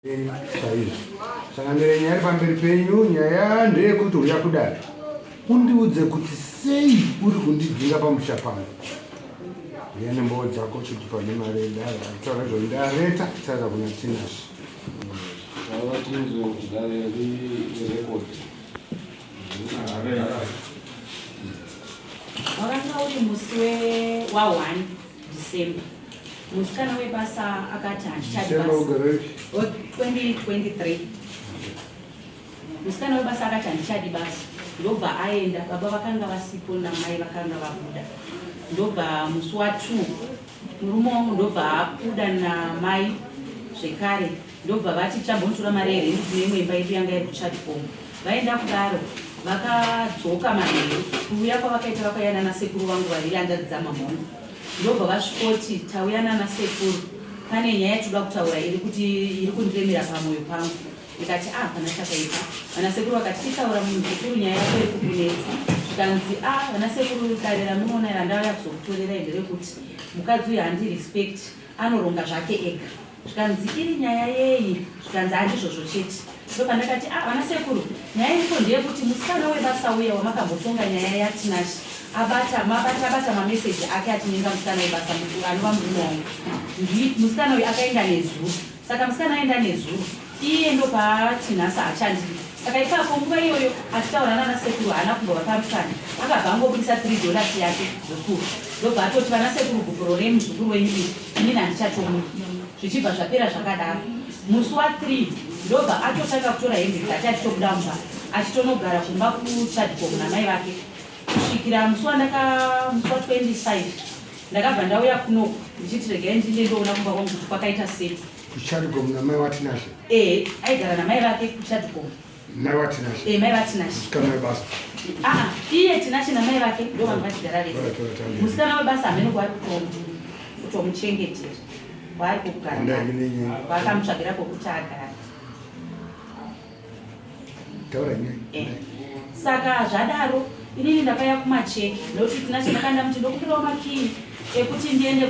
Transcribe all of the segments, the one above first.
Chaizvo changamire, nyaya iri pamberi penyu, nyaya ndeyekuti uya kudare undiudze kuti sei uri kundidzinga pamusha pangu. Uya nembowo dzako chiti pane mari yedare akutaura izvo ndareta taura kuna Tinashe. Taura tinzwe kuti dare rirekodi. Wakanga uri musi wa 1 December. Musikana webasa akati handichadi basa. 2023. Musikana webasa akati handichadi basa. Ndobva aenda, baba vakanga vasipo namai vakanga vabuda. Ndobva musi wa 2 murume wangu ndobva abuda namai zvekare ndobva vati chambonotora mari yerendi kune imwe imba yedu yanga iri kuChadcom. Vaenda kudaro vakadzoka manheru kuuya kwavakaita vakauya nana sekuru vangu vaviri hanzvadzi dzamamhongo ndobva vasvikoti tauya nana sekuru pane nyaya yatinoda kutaura iri kuti iri kundiremera pamwoyo pangu ndikati ah pana chakaipa vana sekuru vakati titaura muzukuru nyaya yako iri kukunetsa zvikanzi ah vana sekuru dare ramunoona randauya kuzokutorerai nderekuti mukadzi uyu handi respect anoronga zvake ega Zvikanzi iri nyaya yeyi? Zvikanzi handizvozvo chete. Ndopandakati ah vana sekuru nyaya iripo ndeyekuti musikana webasa uya wamakambotonga nyaya yaTinashe abata mabata abata mameseji ake achinyenga musikana webasa anova murume wangu. Musikana uyu akaenda nezuro. Saka musikana aenda nezuro iye ndopaati nhasi haachandidi. Saka ipapo nguva iyoyo achitaura nana sekuru haana kumbova parukana akabva angobudisa 3 dollars yake zvikuru ndobva atoti vana sekuru gupuro remuzukuru wenyu iri inini handichatomudi zvichibva zvapera zvakadaro musi wa 3 ndobva atotanga kutora hembe dzake achitobuda mumba achitonogara kumba kuchadcom namai vake kusvikira musi wandaka musi wa 25 ndakabva ndauya kunoku ndichiti regai ndinde ndoona kumba kwangu kuti kwakaita sei kuchadcom namai watinashe ee aigara namai vake kuchadcom mai watinashe ee mai vatinashe musikana webasa aa iye tinashe namai vake ndo vanhu vachigara vese musikana webasa hameno kwaari kutomuchengetera kwaari kugara kwaakamutsvagira kwokuti agare taura nyaya eh. Saka zvadaro inini ndakauya kumacheki nekuti Tinashe ndakanda muti ndokumbirawo makii ekuti ndiende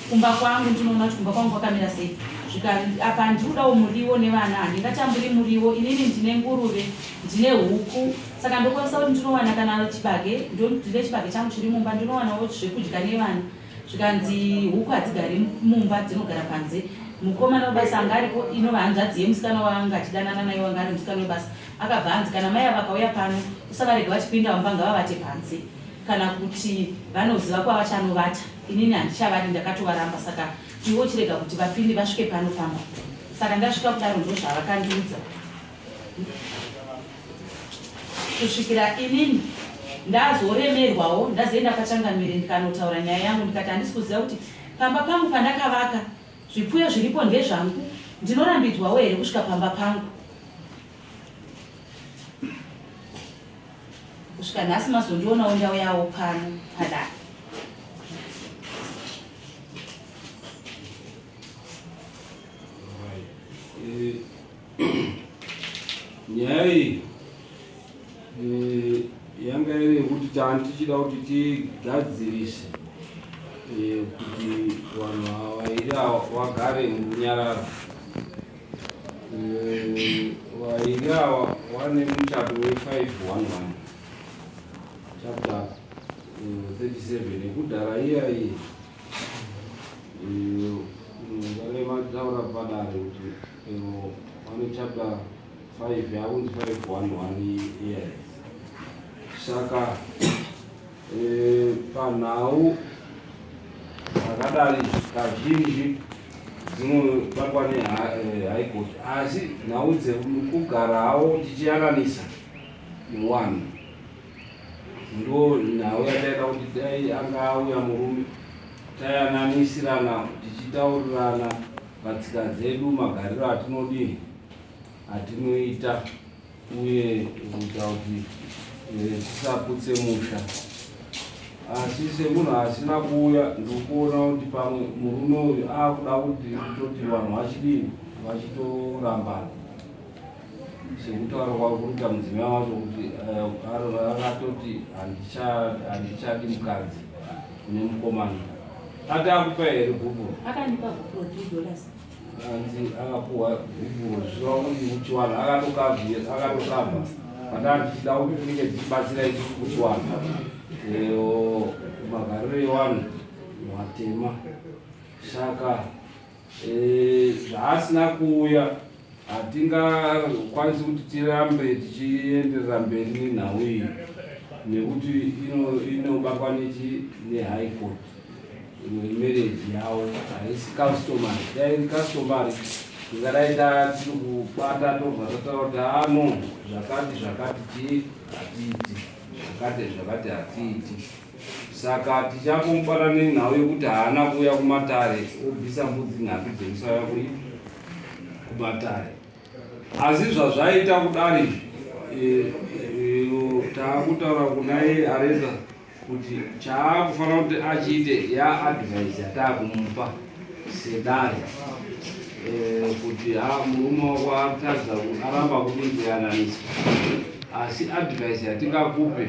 kumba kwangu ndinoona kuti kumba kwangu kwakamira sei zvika apa ndikudawo muriwo nevana handingatamburi muriwo inini ndine nguruve ndine huku saka ndokwanisa kuti ndinowana kana chibage ndine chibage changu chiri mumba ndinowanawo zvekudya nevana zvikanzi huku hadzigari mumba dzinogara panze mukomana webasa anga aripo inova hanzvadzi yemusikana waanga achidanana naye wanga ari musikana webasa akabva anzi kana mai ava vakauya pano usavarega vachipinda mumba ngavavate panze kana kuti vanoziva kwavachanovata inini handichavadi ndakatovaramba saka iwe uchirega kuti vapinde vasvike pano pamba saka ndasvika kudaro ndozvavakandiudza kusvikira inini ndazoremerwawo ndazoenda kwachangamire ndikanotaura nyaya yangu ndikati handisi kuziva kuti pamba pangu pandakavaka zvipfuyo zviripo ndezvangu ndinorambidzwawo here kusvika pamba pangu kusvika nhasi mazondionawo ndauyawo pano padare eh, nyaya iyi eh, yanga iri yekuti tani tichida kuti tigadzirise eh, kuti vanhu ava vairi ava vagare murunyararo eh, vairi ava vane muchato we511 chapter 37 yekudhara iya iyi Varemataura padare kuti vane chapter 5 yakunzi 511 iya saka eh, panhau dzakadari kazhinji dzinobatwa nehigh eh, court asi nhau dzekugarawo tichiyananisa one ndo nhau yataida kuti dai anga auya murume tayananisirana tichitaurirana patsika dzedu magariro atinodii atinoita uye kuita kuti eh, tisaputse musha asi semunhu asina kuuya ndikuona kuti pamwe murume uyu akuda kuti kutoti vanhu vachidii vachitorambana sekutaura kwavo kuita mudzimai wacho kuti eh, akatoti handichadi mukadzi kune mukomana ati akupa here gupuro akandipa gupuro 3 dollars. Anzi akapuwa gupuro zvichireva kuti kuchivanhu akatokabva pataa tichida kuti tinenge tichibatsira isusu kuchivanhu magariro evanhu vatema saka eh, zvaasina kuuya hatingakwanisi kuti tirambe tichienderera mberi nenhau iyi nekuti inobatwa nechi nehigh court marriage yavo haisi customary dai iri customary tingadai tiri kubata tobva tataura kuti ano ah, zvakati zvakati ti hatiiti zvakati zvakati hatiiti saka tichangomubata nenhau yekuti haana kuuya kumatare obvisa mbudzi nhatu dzekusauya kui kumatare asi zvazvaita kudari eh, eh, taakutaura kunaye areza kuti chaakufanira kuti achiite yaadvise yataakumupa sedare eh, kuti ha murume wako atadza aramba kuti kuyananiswa asi advice yatingakupe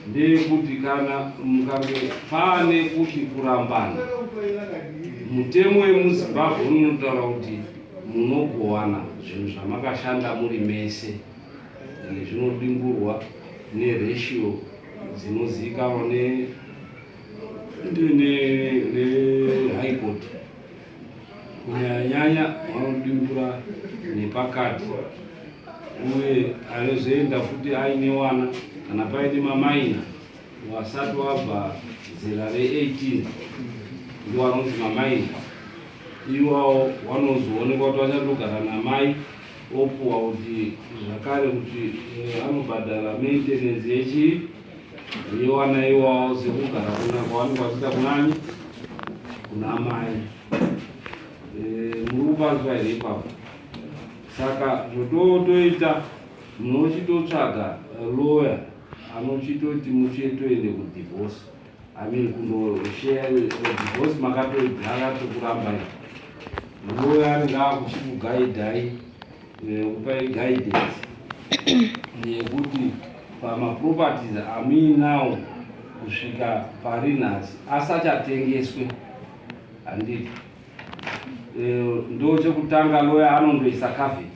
ndeyekuti kana mukange paane kuti kurambana mutemo wemuzimbabwe unotaura kuti munogowana zvinhu zvamakashanda muri mese zvinodimburwa neratio dzinozivikanwa nehigh court kunyanyanya vanodimbura nepakati uye anozoenda futi aine wana kana paine mamaina wasati wabva zera re18 ndiwo anonzi mamaina iwawo wanozoonekwa kuti vachandogara namai opuwa kuti zvakare kuti eh, anobhadhara maintenance yechii yewana iwawo sekugara kuna kwavanenge vachiita kunani kuna mai eh, muri kupanzwa here ipapo saka zvototoita munochitotsvaga lawyer anochitoti muchitoende kudivorce I mean kundoshare divorce makatoigara tokurambai lawyer anenge akuchikugaidhai eh, kupai guidance yekuti pamaproperties amuinawo kusvika pari nhasi asachatengeswe handiti eh, ndo chekutanga lawyer anondoisa caveat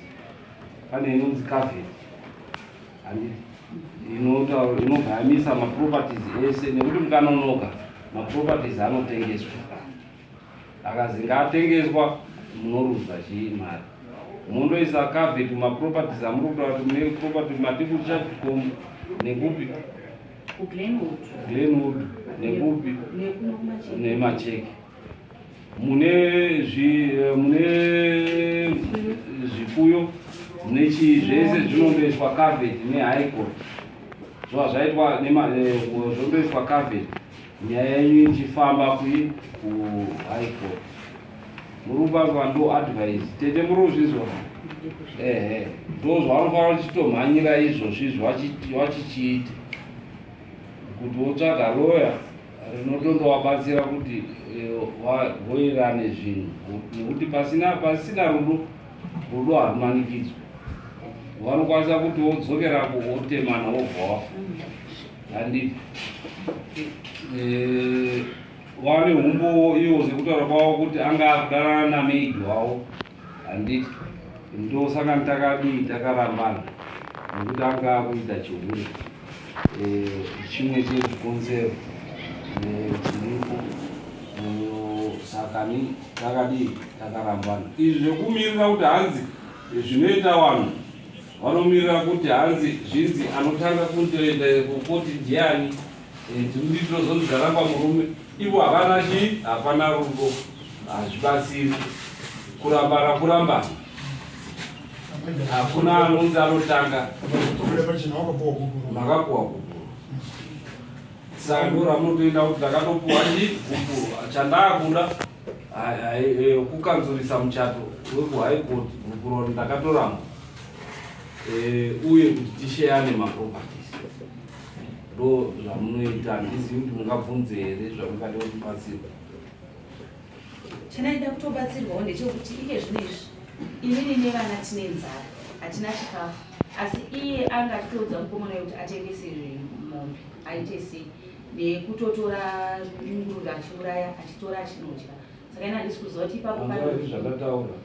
pane inonzi caveat handiti inobva yamisa maproperties ese nekuti mukanonoka maproperties anotengeswa akazinga atengeswa munoruza chii mari mondoisa caveat maproperties amuri kutaura kuti mune property mati kuchatcom nekupi glenwood nekupi nemacheke mune zvi eh, mune zvifuyo mune chii zvese zvinondoiswa caveat nehigh court zva zvaitwa eh, zvondoiswa caveat nyaya yenyu ichifamba kui kuhigh court muri kupangwa ndo advice tete muri kuzvizwa ehe ndo zvavanofanira kuchitomhanyira izvozvo izvo vachichiita kuti wotsvaga loya rinotondovabatsira kuti eh, vagoerane zvinhu nekuti pasina pasina rudo rudo harumanikidzwa vanokwanisa kuti wodzokerapo wotemana wobva wafa handiti eh, vane humbowo iwo sekutaura kwavo kuti anga akudanana namaid wavo handiti ndosaka takadii takarambana nekuti anga akuita chihure eh, chimwe chezvikonzero eh, chiripo eh, saka ni takadii takarambana izvi zvekumirira kuti hanzi zvinoita vanhu vanomirira kuti hanzi zvinzi anotanga kundoenda kukoti ndiani Ndiri tinozonzi ndaramba murume ivo havana chii hapana rudo hazvibatsiri kurambana kurambana hakuna anonzi anotanga makapuwa gupuro saka ndo ramunotoenda kuti ndakatopuwa chii gupuro chandaakuda eh, kukanzurisa muchato wekuhigh court gupuro ndakatoramba eh, uye kuti tisheyane maproperties ndo zvamunoita handizivi kuti mungabvunze here zvamungade kubatsirwa chandaida kutobatsirwawo ndechekuti iye zvino izvi inini nevana tine nzara hatina chikafu asi iye anga achitoudza mukomana wekuti atengese mombe aite sei nekutotora nguruve achiuraya achitora achinodya saka ini handisi kuziva kuti ipapo zvandataura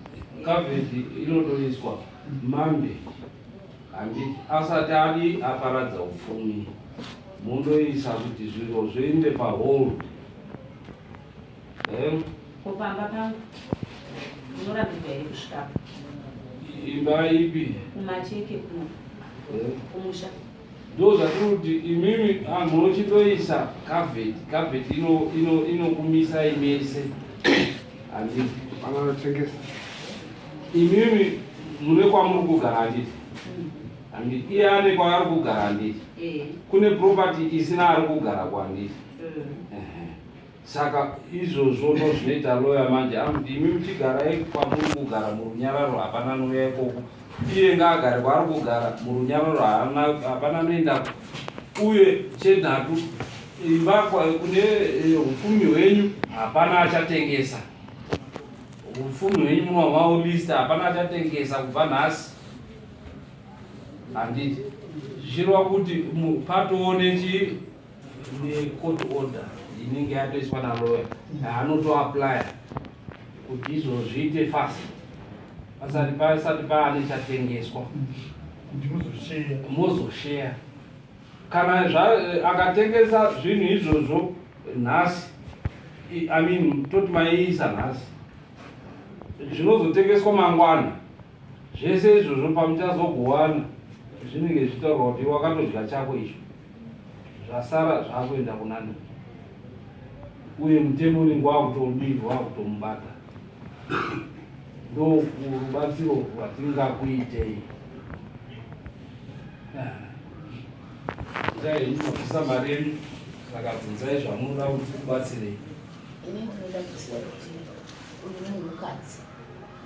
Caveat inotoiswa Monday handiti asati adi aparadza upfumi mondoisa kuti zviro zviende pahold. Eh? Ko pamba pangu unorambidzwa here kusvikapo? Imba ipi? Kumacheke kuno. Eh? Kumusha. Ndo zvatiri kuti imimi ah, munochitoisa caveat, caveat inokumisai ino, ino mese handiti Vanotengesa. Imimi mune kwamuri kugara handiti? Handiti iye ane kwaari kugara handiti? Eh. Kune property isina ari kugara kwanditi? Saka izvozvo ndozvinoita lawyer manje amuti imi muchigarai kwamuri kugara murunyararo hapana anouya ikoko iye ngaagare kwaari kugara murunyararo hapana anoendako uye chenhatu imba kune eh, upfumi hwenyu hapana achatengesa upfumi hwenyu munohwaulista hapana achatengesa kubva nhasi handiti zvichireva kuti patoone chi necourt order inenge yatoiswa naloya anotoaplya kuti izvo zviite fast pasati pasati paane chatengeswa mozosheya kana akatengesa zvinhu izvozvo nhasi i mean toti maiisa nhasi zvinozotengeswa mangwana Zvese izvozvo pamuchazogowana zvinenge zvichitaurwa kuti wakatodya chako icho zvasara zvakuenda kuna nini uye mutemo unenge wakutodii wakutomubata ndokurubatsiro rwatingakuitei bvunzai henyu mabvisa mari yenyu saka bvunzai zvamunoda kuti tikubatsirei ini ndinoda kuziva kuti uyu munhukadzi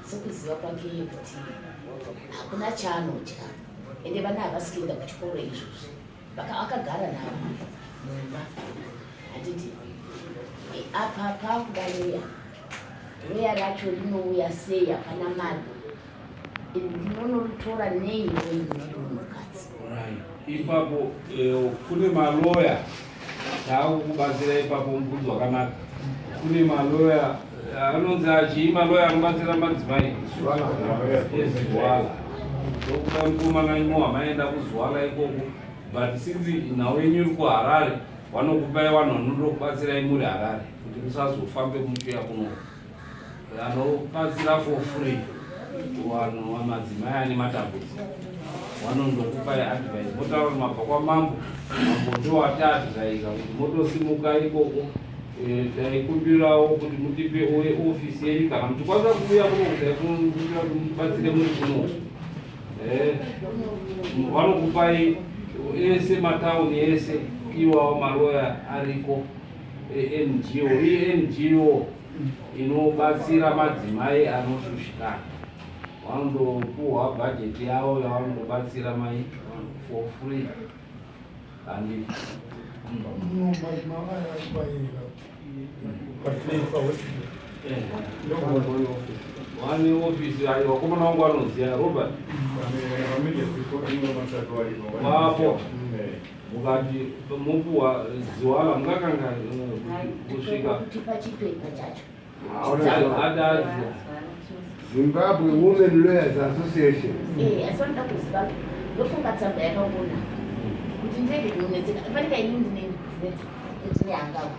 sekuziva kwake iye kuti hakuna chaanodya ende vana havasi kuenda kuchikoro izvozvi akagara navo mumba handiti e, apa pakuda loya loya racho rinouya sei hapana mari ndinonoritora nei ndiri munhukadzi ipapo eh, kune maloya taakukubatsira ipapo mubvunzo wakanaka kune maloya eh, anonzi achii maloya anobatsira madzimai eziwala ndokuda mukomana imowa maenda kuziwala ikoko but since nhau yenyu iri kuharare vanokupai vanhu vanotokubatsirai muri harare kuti musazofambe muchiuya kuno Vanobatsira for free vanhu vamadzimai ane matambudziko vanondokupai advice motaura kuti mabva kwamambo mambo ndowatiadvisa kuti motosimuka ikoko eh, taikumbirawo kuti mutipe uye ofisi yenyu kana muchikwanisa kuuya kuno taikumbira kuti mubatsire muri kuno eh, vanokupai ese matauni ese iwawo maloya ariko eNGO iNGO inobatsira madzimai anoshushikana vanondopuhwa bhajeti yavo yavanondobatsira mai for free handi vane ofisi ayo vakomana vangu vanoziva robert vapo mukati mopuwa ziwala mungakanga kusvika kutipa chipepa chacho adazi Zimbabwe Women Lawyers Association. Eh, asi vanoda kuziva ndofunga tsamba yakangona kuti ndege kunonetseka fanika ini ndine ndine hangawa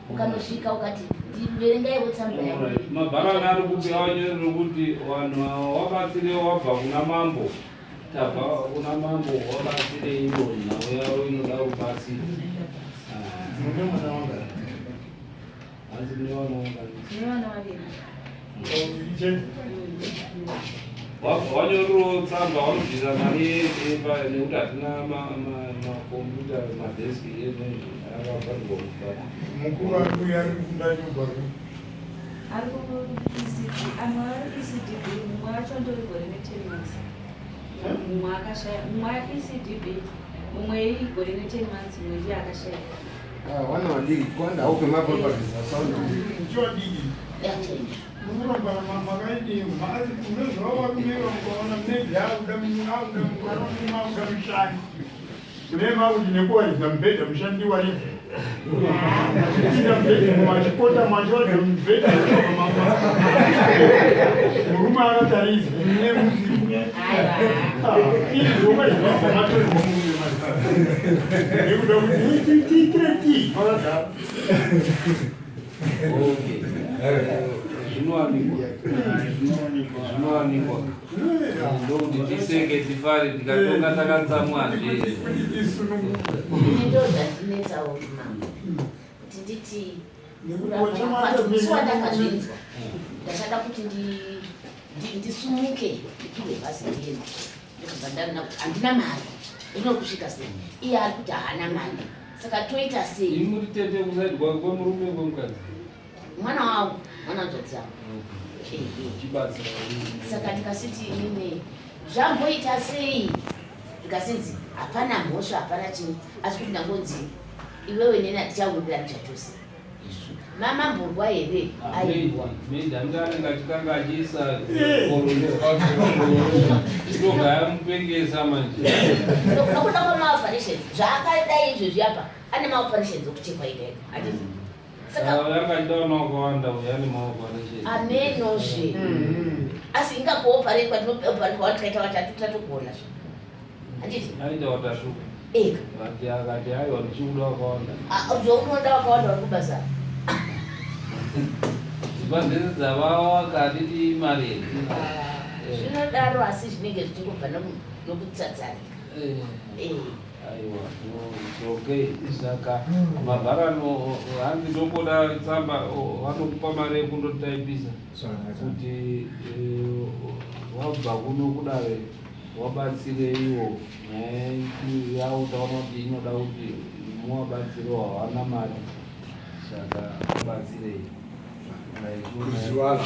ukanosvika ukati ndiverengaiwo tsamba yangu mabharani ari kupi awanyorere kuti vanhu ava wabatsire wabva kuna mambo Tabva kuna mambo wabatsire ivo nhau yavo inoda rubatsiro. Mune mwana wanga. Hanzi mune vana wangani? Tine vana vaviri. Chete. Wanyorero tsamba vanobvisa mari yepa nekuti hatina makombiyuta madeski akafanirwa kubata. Mukuru ari kuuya ari kufunda nyumba. Ari kuECD, amwe ari ECDB, mumwe wacho ndori gore ne10 months. Mumwe akashaya, mumwe ari ECDB, mumwe igore ne10 months, mumwe ndiye akashaya. Ah, wana wadiki kwanda haupe maproperties asound. Chodiki. Munoramba makaidii unozova varume vamukaona maybe akuda akuda mukaona akuda mushandi. Mune makuti nekuwaridza mubhedha mushandiwaridza. Achipinda mubhedha machipota machiwaridza mubhedha murume akatarisa mune musiku. Iri zvoma izvobva matorerwa murume manje. Nekuda kuti tiitire tii pakagara. Okay. Zvinowanikwa. Zvinowanikwa. Ndokuti tiseke tifare tikatonga takatsamwa hazviezi. Ini ndo zvandinetsawo mambo kuti nditi musi wandakazvinzwa ndakada kuti ndisumuke ndipiwe bhazi ndiende ndikabva ndaona kuti handina mari ndinokusvika sei iye ari kuti haana mari saka toita sei Imi muri tete kusaidi kwemurume kwemukadzi mwana wangu mwana wanzvadzi yangu Chibatsira. Saka ndikasiti inini zvamboita sei zvikasinzi hapana mhosva hapana chii asi kuti ndangonzi iwewe neni hatichawirirani zvachose mamamborwa here aiwa Maybe anga anenge achikanga achiisa ndogaya mupengesa manje. Nokuda kwemaoperations zvaakadai izvezvi apa ane maoperations okuchekwa ega ega handiti saka anga achida vana vakawanda uyo ane maoperation amenozve asi ingakuoperate kwatinopeoperatwa tikaita vatatu tatogona zve handiti aita watatu ega Vati akati aiwa ndichikuda wakawanda. Ah, zvaunoda wakawanda uri kubasa Dzimba dzese dzavawaka handiti imari here? Ah, zvinodaro asi zvinenge zvichingobva nokutsatsarika. Eh. Aiwa, no, it's okay. Saka mabharano hanzi ndokuda tsamba vanokupa mari yekundotaipisa kuti eh, wabva kuno kudare Wabatsireiwo nyaya yavo taona kuti inoda kuti muwabatsirewo hawana mari saka wabatsirei. Kuziwala.